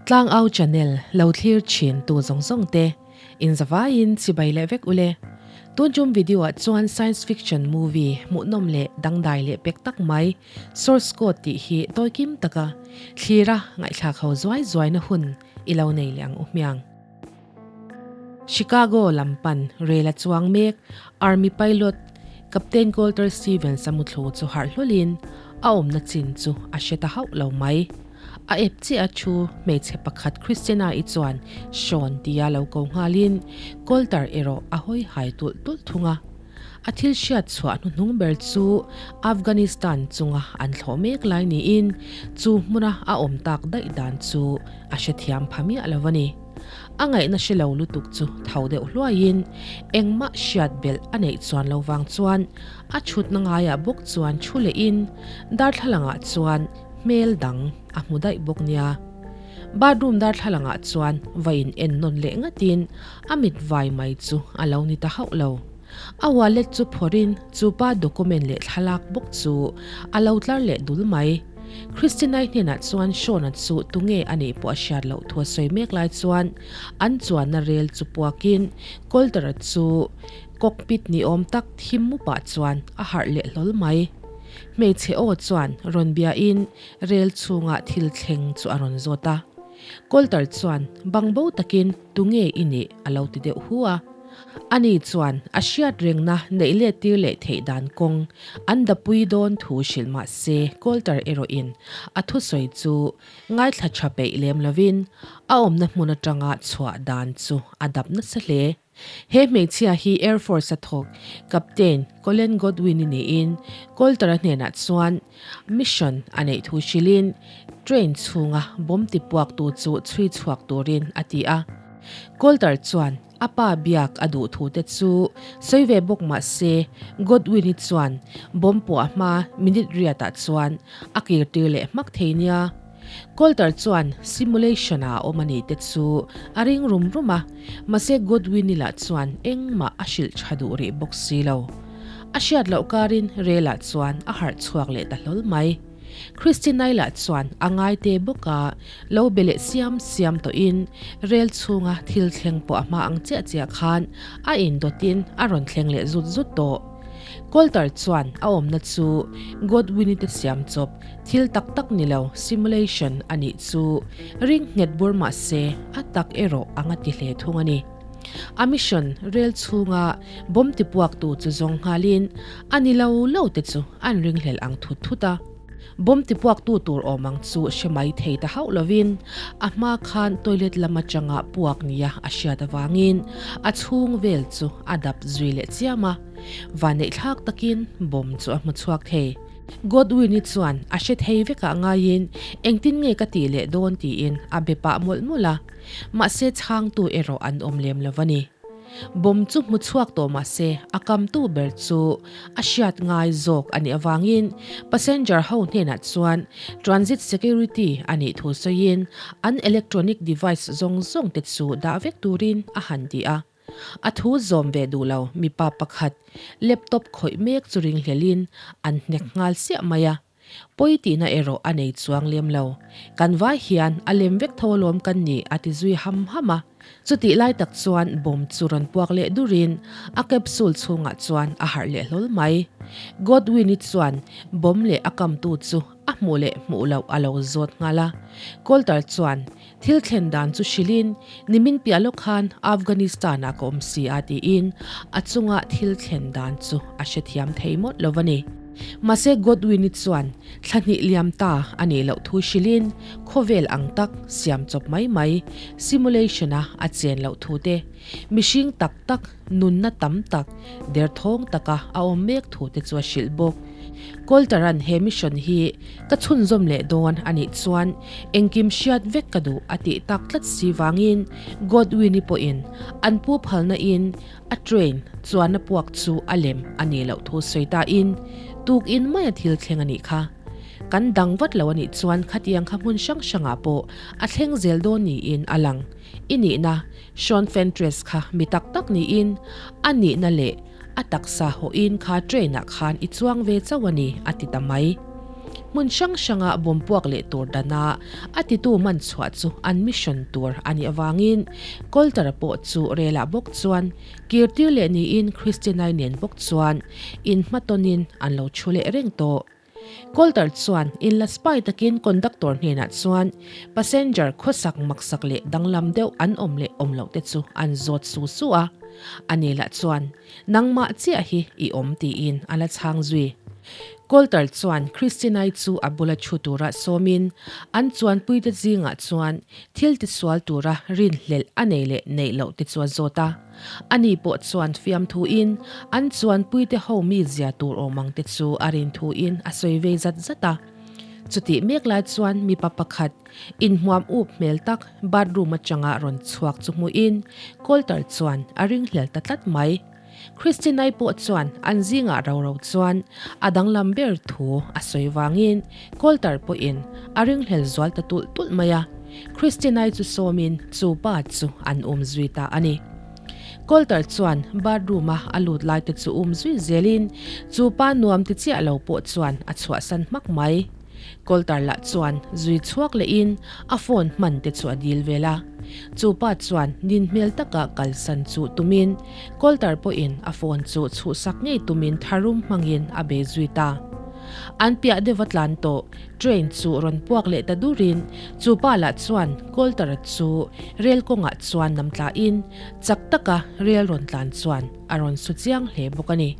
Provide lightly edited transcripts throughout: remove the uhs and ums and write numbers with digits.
Tlangau channel lo thlir thin tu zawng zawng te in zavaiin chibai leh vek ule. Tun tum video ah chuan science fiction movie hmuhnawm leh dangdai leh pek tak mai source code tih hi tawikim taka thlira ngaihthlak ho zuai zuaina hun i lo nei leh ang u hmiang. Chicago lam pan rel a chuang mek Army pilot Captain Colter Stevens a muthlu chu harh hlawlin a awmna chin chu a hre ta hauh lo mai. A ep chiah a thu hmeichhe pakhat Christina-i chuan Sean tia lo ko nghalin Colter erawh a hawi hai tulh tulh thung a. A thil hriat chhuah hnuhnung ber chu Afghanistan chunga an thlawh mek lai niin chu hmuna a awm tak daih dan chu a hrethiam pha miah lo a ni. A ngaihna hre lo lutuk chu tho deuh hluaiin engmah hriat belh a neih chuan lo vang chuan a chhutna ngaiah bawk chuan thu lehin darthlalangah chuan hmel dang a hmu daih bawk nia. Bathroom darthlalangah chuan va in en nawn leh ngatin a mit vai mai chu a lo ni ta hauh lo. A wallet chu phawrhin chupa document leh thlalak bawk chu a lo tlar leh dul mai. Christina-i hnenah chuan Sean-a chu tunge a nih pawh a hriat loh thu a sawi mek lai chuan an chuanna rel chu puakin Colter-a chu cockpit ni awm tak thim mupah chuan a harh leh hlawl mai. Hmeichhe aw chuan rawn biain rel chhungah thil thleng chu a rawn zawt a. Colter chuan bangbo takin tunge i nih a lo ti deuh hu a. Ani chuan a hriat rengna neih let tir leh theih dan kawng an dapui dawn thu hrilh mah se Colter erawhin a thusawi chu ngaithla tha peih lem lovin a awmna hmun atanga chhuah dan chu a dap nasa hle. He hmeichhia hi Air Force a thawk Captain Colin Godwin-i niin Colter-a hnenah chuan mission a neih thu hrilhin train chhunga bomb tipuaktu chu chhui chhuak turin a ti a. Colter chuan A pa biak a duh thu te chu sawi ve bawk mah se, Godwin-i chuan bomb puah hma minute riatah chuan a kir tir leh hmak thei nia. Colter chuan simulation-a a awm a ni te chu a ring rum rum a, mahse Godwin-i lah chuan engmah a hrilh tha duh rih bawk si lo. A hriat loh karin Rel-ah chuan a harh chhuak leh ta hlawl mai. Christinai lah chuan a ngai te bawk a, lo be leh siam siam tawhin rel chhunga thil thleng pawh a hma ang chiah chiah khan a indawtin a rawn thleng leh zut zut tawh. Colter chuan a awmna chu Godwin-i te siam chawp thil tak tak ni lo simulation a nih chu ring nghet bur mah se a tak erawh a nga ti hle thung a ni. A mission rel chhunga bomb tipuaktu chu zawng nghalin a ni lo lo te chu an ringhlel ang thut thut a. Bomb tipuaktu tur awm ang chu hre mai thei ta hauh lovin a hma khan toilet lam atanga puak nia a hriat avangin a chhung vel chu a dap zui leh chiam a. Vanneihthlak takin bomb chu a hmu chhuak thei. Godwin-i chuan a hre thei vekah ngaiin engtin nge ka tih leh dawn tiin a be pah mawlh mawlh a. Mahse chhangtu erawh an awm lem lo a ni. Bomb chu hmu chhuak tawh mahse a kamtu ber chu a hriat ngai zawk a nih avangin passenger ho hnenah chuan transit security a nih thu sawiin an electronic device zawng zawng te chu dah vek turin a han ti a. A thu zawm ve duh lo mipa pakhat laptop khawih mek chu ringhlelin an hnek nghal siah mai a. Pawi tihna erawh a nei chuang lem lo. Kan vai hian a lem vek tho alawm kan ni a ti zui ham ham a. Chutih lai tak chuan bomb chu rawn puak leh durin a capsule chhungah chuan a harh leh hlawl mai. Godwin-i chuan bomb leh a kamtu chu a hmuh leh hmuh loh a lo zawt nghal a. Colter chuan thil thlen dan chu hrilhin nimin piah lawk khan Afghanistan-ah ka awm si a tiin a chunga thil thlen dan chu a hrethiam thei mawlh lo a ni. Mahse Godwin-i chuan thla hnih liam ta a nih loh thu hrilhin khawvel ang tak siam chawp mai mai simulation-a a chen loh thu te, mihring tak tak nunna tam tak derthawng taka a awm mek thu te chu a hrilh bawk. Colter-a'n he mission hi ka chhunzawm leh dawn a nih chuan engkim hriat vek ka duh a tih tak tlat si vangin Godwin-i pawhin an pu phalna in A train chuan a puak chu a lem a nih loh thu sawi ta in tuk in mai a thil thleng a nih kha. Kan dang vat lo a nih chuan khatiang kha hmun hrang hrangah pawh a thleng zel dawn niin a lang. I nihna Sean Fentress kha mi tak tak niin a nihna leh a taksa hawhin kha train ah khan i chuang ve chauh a ni a ti ta mai. Hmun hrang hranga bomb puak leh tur dana a titu man chhuah chu an mission tur a nih avangin Colter-a pawh chu relah bawk chuan kirtir leh niin Christina-i nen bawk chuan inhmatawnin an lo thu leh reng tawh. Colter chuan inla spy takin conductor hnenah chuan passenger khawsak maksak leh danglam deuh an awm leh awm loh te chu an zawt su su a. Ani lah chuan, Nangmah chiah hi i awm tiin a la chhang zui. Colter chuan Christina-i chu a bula thu tura sawmin an chuanpuite zingah chuan thil tisual tura rinhlelh a nei leh neih loh te chu a zawt a. Ani pawh chuan fiamthuin an chuanpuite ho mizia tur awm ang te chu a rinthuin a sawi vei zat zat a. Chutih mek lai chuan mipa pakhat inhmuam up hmel tak bathroom atanga rawn chhuak chu hmuhin Colter chuan a ringhlel ta tlat mai. Christinai pawh chuan an zingah ro ro chuan a danglam ber thu a sawi vangin Colter pawhin a ringhlel zual ta tulh tulh mai a. Christinai chu sawmin chu pa chu an um zui ta a ni. Colter chuan bathroom a a lut lai te chu um zui zelin chu pa nuam ti chiah lo pawh chuan a chhuahsan hmak mai. Colter lah chuan zui chhuak lehin a phone hman te chu a dil vel a. Chu pa chuan nin hmel taka kalsan chu tumin Colter pawhin a phone chu chhuhsak ngei tumin tharum hmangin a bei zui ta. An piah deuh a tlan tawh. Train chu rawn puak leh ta durin chu pa lah chuan Colter-a chu rel kawngah chuan nam tlahin chak taka rel rawn tlan chuan a rawn su chiang hle bawk a ni.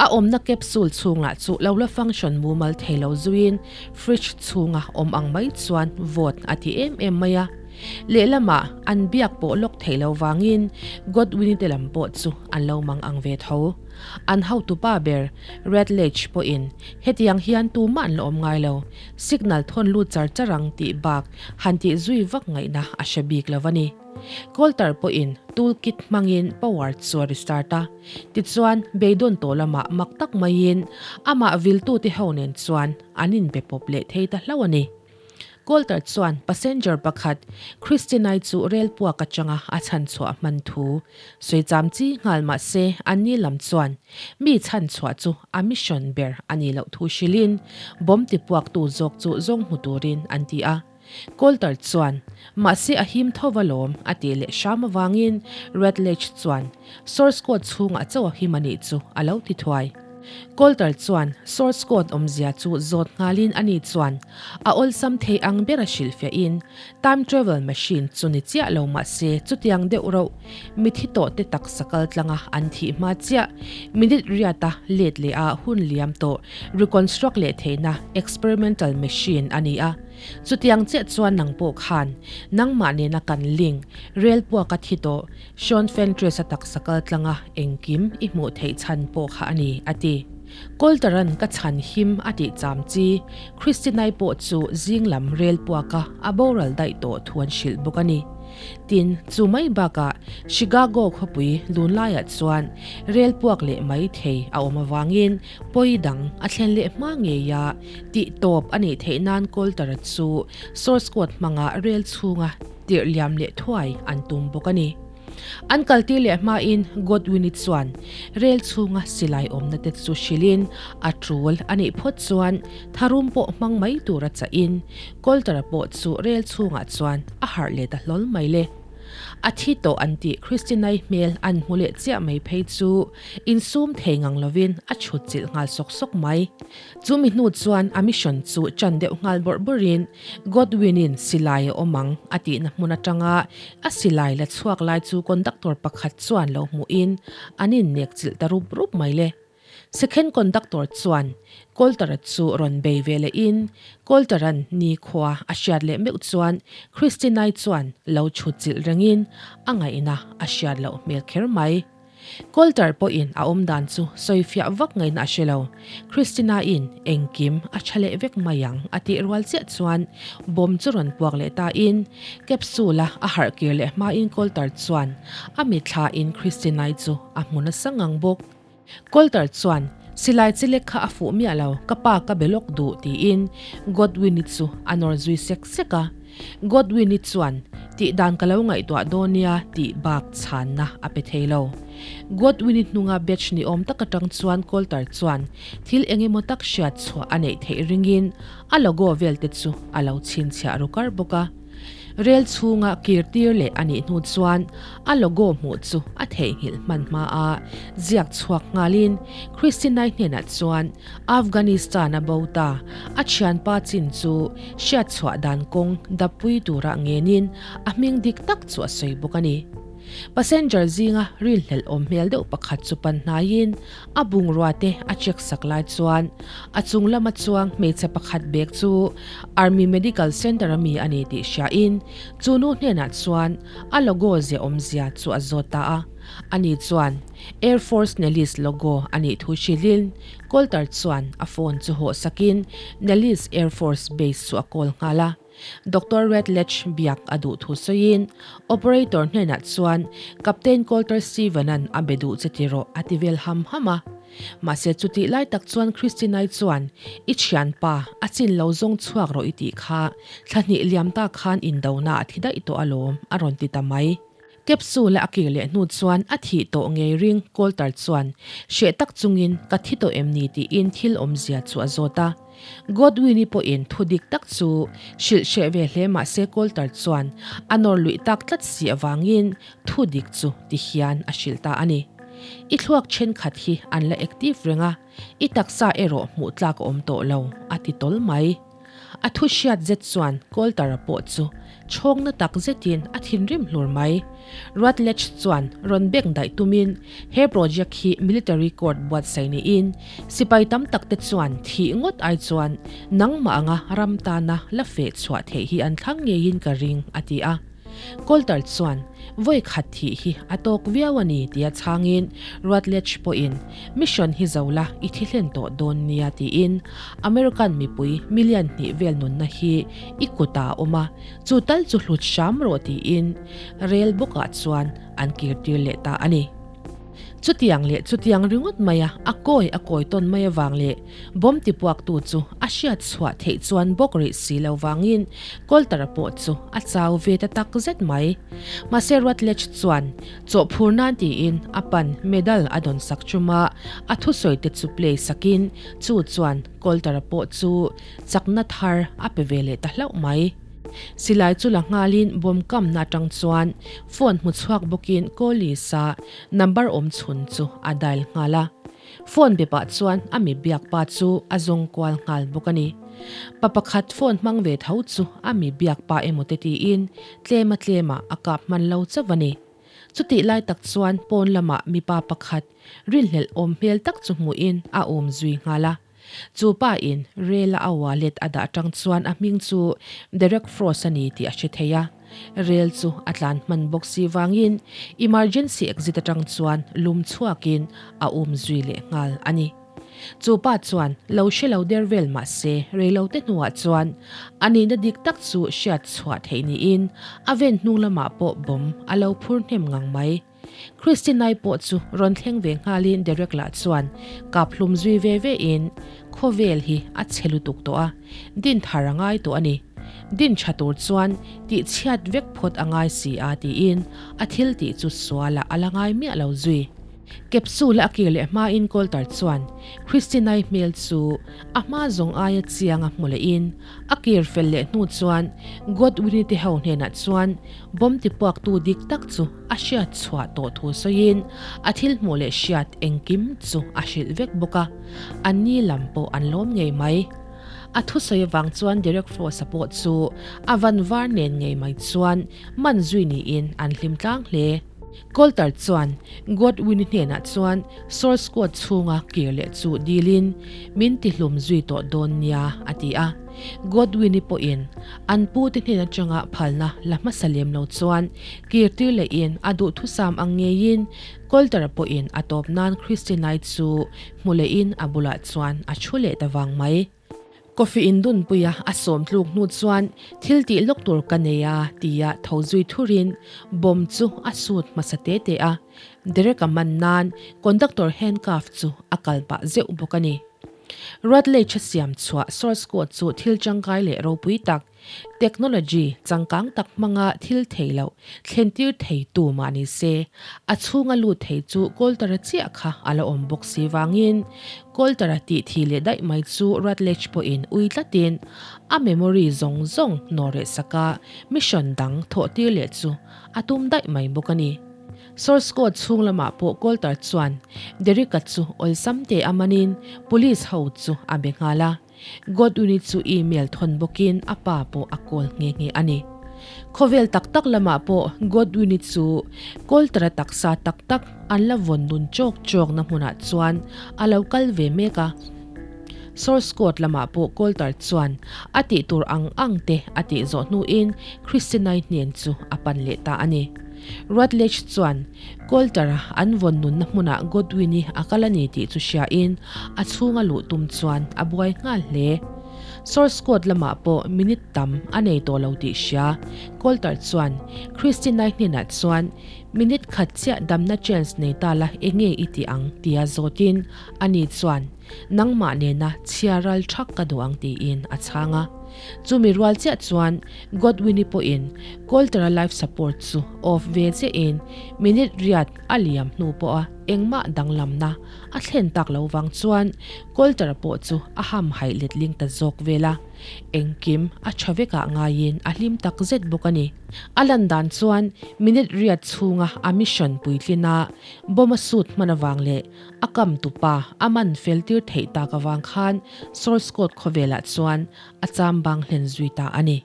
A awmna capsule chhungah chu lo la function mumal thei lo zuiin fridge chhunga awm ang mai chuan vawt a ti em em mai a. Lehlamah an biak pawh lawk theih lo vangin Godwin-i te lam pawh chu an lo mang ang ve tho. An hotupa ber Redledge pawhin Hetiang hian tumah an la awm ngai lo, signal thawn lut char char ang tih bak han tih zui vak ngaihna a hre bik lo a ni. Colter pawhin tool kit hmangin power chu a restart a, tichuan beidawn tawh lamah mak tak maiin amah viltute ho nen chuan an inbe pawp leh thei ta hlauh a ni. Colter chuan passenger pakhat Christinai chu rel puak atanga a chhanchhuah hman thu sawi cham chi nghal mah se anni lam chuan mi chhanchhuah chu a mission ber a nih loh thu hrilhin bomb tipuaktu zawk chu zawng hmu turin an ti a. Colter chuan mahse a him tho va lawm a tih leh hram avangin Redledge chuan source code chhungah chauh a him a nih chu a lo ti thuai. Colter chuan source code awmzia chu zawt nghalin ani chuan a awlsam thei ang bera hrilhfiahin time travel machine chu ni chiah lo mahse chutiang deuh rauh mithi tawh te taksa kal tlanga an thih hma chiah minute riata let leh a hun liam tawh reconstruct leh theihna experimental machine a ni a. Chutiang chiah chuan nang pawh khan nangmah nena kan link rel puaka thi tawh Sean Fentress-a taksa kal tlanga engkim i hmuh theih chhan pawh kha a ni, a ti. Colter-a'n ka chhan him a tih cham chi, Christina-i pawh chu zing lam rel puaka a boral daih tawh thu an hrilh bawk a ni. Tin, chu mai bakah Chicago khawpui lunlaiah chuan rel puak leh mai thei a awm avangin pawi dang a thlen leh hma ngei a, tih tawp a nih theih nan Colter-a chu source code hmanga rel chhunga tirh liam leh thuai an tum bawk a ni. An kaltir leh hmain Godwin-i chuan rel chhunga silai awmna te chu hrilhin a tul a nih phawt chuan tharum pawh hmang mai tura chahin Colter-a pawh chu rel chhungah chuan a harh leh ta hlawl mai le. A thi tawh an tih Christina-i hmel an hmu leh chiah mai phei chu insum thei ngang lovin a chhut chilh nghal sawk sawk mai. Chumi hnu chuan a mission chu ṭan deuh nghal bawrh bawrhin Godwin-in silai a awm ang a tihna hmun atanga a silai la chhuak lai chu conductor pakhat chuan lo hmuhin an innek chilh ta rup rup mai le. Second conductor chuan Colter-a chu rawn bei ve lehin Colter-a'n nikhua a hriat leh meuh chuan Christina-i chuan lo chhut chilh rengin a ngaihna a hriat loh hmel kher mai. Colter pawhin a awm dan chu sawifiah vak ngaihna a hre lo. Christina-in engkim a tha leh vek mai ang a tih rual chiah chuan bomb chu rawn puak leh tain capsule-a a harh kir leh hmain Colter chuan a mithlain Christina-i chu a hmu nasa ngang bawk. Colter chuan silai chi lek kha a fuh miah lo, ka pa ka be lawk duh tiin Godwin-i chu a nawr zui sek sek a. Godwin-i chuan. Tih dan ka lo ngaihtuah dawn nia tih bak chhanna a pe thei lo. Godwin-i hnunga batch ni awm tak atang chuan Colter chuan thil eng emaw tak hriat chhuah a neih theih ringin a logo vel te chu a lo chhinchhiah ru kar bawk a. Rel chhunga kir tir leh a nih hnu chuan a logo hmuh chu a theihnghilh hman hma a, ziak chhuak nghalin Christinai hnenah chuan Afghanistan a bo ta, a thianpa chin chu hriat chhuah dan kawng dappui tura ngenin a hming dik tak chu a sawi bawk a ni. Passenger zinga rinhlelh awm hmel deuh pakhat chu pan hnaiin a bungrua te a check sak lai chuan a chung lama chuang hmeichhe pakhat bag chu Army Medical Centre a mi a ni tih hriain chu nu hnenah chuan a logo zia awmzia chu a zawt ta a. Ani chuan Air Force Nellis logo a nih thu hrilhin Colter chuan a phone chu hawh sakin Nellis Air Force Base chu a call nghal a. Doctor Redledge biak a duh thu sawiin operator hnenah chuan Captain Colter Steven-a'n a be duh che ti rawh a ti vel ham ham a. Mahse chutih lai tak chuan Christina-i chuan I thianpa, a chin lo zawng chhuak rawh i tih kha thla hnih liam ta khan indona a thi daih tawh alawm a rawn ti ta mai. Capsule a kir leh hnu chuan a thih tawh ngei ring Colter chuan hreh tak chungin ka thi tawh em ni tiin thil awmzia chu a zawt a. Godwin-i pawhin thu dik tak chu hrilh hreh ve hle mah se Colter chuan a nawr luih tak tlat si avangin thu dik chu ti hian a hrilh ta a ni. I thluak thenkhat hi an la active reng a, i taksa erawh hmuh tlak a awm tawh lo, a ti tawl mai. A thu hriat zet chuan Colter-a pawh chu chhawngna tak zetin a thinrim hlur mai. Rutledge chuan rawn bek daih tumin he project hi military court buatsaih niin sipai tam tak te chuan thih ngawt ai chuan nangmah anga ram tana la feh chhuah theih hi an thlang ngeiin ka ring, a ti a. Colter chuan vawi khat thih hi a tawk viau a ni tia chhangin Rutledge pawhin mission hi zo la i thi hlen tawh dawn nia tiin American mipui million hnih vel nunna hi i kutah a awm a, chu tal chu hlut hram rawh tiin rel bawkah chuan an kirtir leh ta a ni. Chutiang leh chutiang ringawt maia a kawi a kawi tawn mai avang leh bomb tipuaktu chu a hriat chhuah theih chuan bawk rih si lo vangin Colter-a pawh chu a chau ve ta tak zet mai. Mahse Rutledge chuan chawhphur nan tiin a pan medal a dawn sak chuma a thusawi te chu play sakin chu chuan Colter-a pawh chu chakna thar a pe ve leh ta hlauh mai. Silai chu la nghalin bomb kamna atang chuan phone hmu chhuak bawkin Collis-a number awm chhun chu a dial nghal a. Phone be pah chuan a mi biak pa chu a zawng kual nghal bawk a ni. Pa pakhat phone hmang ve tho chu a mi biak pa emaw te tiin tlema tlemah a kap hman lo chauh a ni. Chutih lai tak chuan pawn lamah mipa pakhat rinhlelh awm hmel tak chu hmuhin a awm zui nghal a. Chu pa in rel a a wallet a dah tang chuan a hming chu Derek Frost a ni tih a hre thei a. Rel chu a tlan hman bawk si vangin emergency exit atang chuan lum chhuakin a um zui leh nghal a ni. Chu pa chuan lo hre lo der vel mah se reilote hnuah chuan a nihna dik tak chu hriat chhuah theih niin a ven hnung lamah pawh bomb a lo phur hnem ngang mai. Christinai pawh chu rawn thleng ve nghalin Derek lah chuan kap hlum zui ve ve in khawvel hi a chhe lutuk tawh a, din thar a ngai tawh a ni. Din tha tur chuan tih chhiat vek phawt a ngai si a tiin a thil tih chu sualah a la ngai miah lo zui. Capsule a kir leh hmain Colter chuan Christinai hmel chu a hma zawng aia chiang a hmu lehin a kir fel leh hnu chuan Godwin-i te ho hnenah chuan bomb tipuaktu dik tak chu a hriat chhuah tawh thu sawiin a thil hmuh leh hriat engkim chu a hrilh vek bawk a, an ni lam pawh an lawm ngei mai. A thusawi avang chuan Derek Frost-a pawh chu a van var nen ngei mai chuan man zui niin an hlim tlang hle. Colter chuan Godwin-i hnenah chuan source code chhunga kir leh chu dilin min tihlum zui tawh dawn nia a ti a. Godwin-i pawhin an pute hnen atanga phalna la hmasa lem lo chuan kirtir lehin a duhthusam ang ngeiin Colter-a pawhin a tawp nan Christina-i chu hmu lehin a bulah chuan a thu leh ta vang mai. Coffee in dunpuia a sawm tluk hnu chuan thil tih lawk tur ka nei a tia tho zui thurin bomb chu a sut hmasa te te a, Derek-a man nan conductor handcuff chu a kal pah zeuh bawk a ni. Rutledge a siam chhuah source code chu thil tangkai leh ropui tak. Technology changkang tak hmanga thil thei loh thlentir thei tu mah ni se, a chhunga lut thei chu Coulter-a chiah kha a la awm bawk si vangin Coulter-a tih thi leh daih mai chu Rutledge pawhin ui tlatin a memory zawng zawng nawh reh saka mission dang thawh tir leh chu a tum daih mai bawk a ni. Source code chhung lamah pawh Coulter chuan Derek-a chu awlsam te a manin police ho chu a be nghal a. Godwin-i chu email thawn bawkin a pa pawh a call nghe nghe a ni. Khawvel tak tak lamah pawh Godwin-i chu Coulter-a taksa tak tak an la vawn nun chawk chawkna hmunah chuan a lo kal ve mek a. Source code lamah pawh Coulter chuan a tih tur ang ang te a tih zawh hnuin Christina-i hnen chu a pan leh ta a ni. Rutledge chuan Coulter-a an vawn nunna hmunah Godwin-i a kal a ni tih chu hriain a chhunga luh tum chuan a buai nghal hle. Source code lamah pawh minute tam a nei tawh lo tih hria Coulter chuan Christina-i hnenah chuan minute khat chiah damna chance nei ta la enge i tih ang tia zawtin ani chuan nangmah nena chhia ral thak ka duh ang tiin a chhang a. Chumi rual chiah chuan Godwin-i pawhin Coulter-a life support chu off ve chiahin minute riat a liam hnu pawha engmah danglamna a thlen tak lo vang chuan Coulter-a pawh chu a ham haih letling ta zawk vel a, engkim a tha vekah ngaiin a hlim tak zet bawk a ni. A lan dan chuan minute riat chhunga a mission puitlina bomb a suit hman avang leh a kam tupa a man fel tir theih tak avang khan source code khawvelah chuan a cham bang hlen zui ta a ni.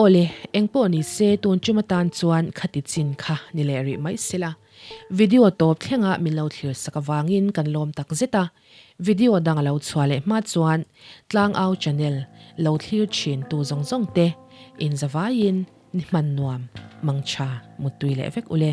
Awle, engpawh ni se tun tum atan chuan khati chin kha ni leh rih mai sela. Video tawp thlenga min lo thlir sak avangin kan lawm tak zet a. Video dang a lo chhuah leh hma chuan Tlangau channel lo thlir thin tu zawng zawng te in zavaiin ni hman nuam, mangtha, muttui leh vek ule.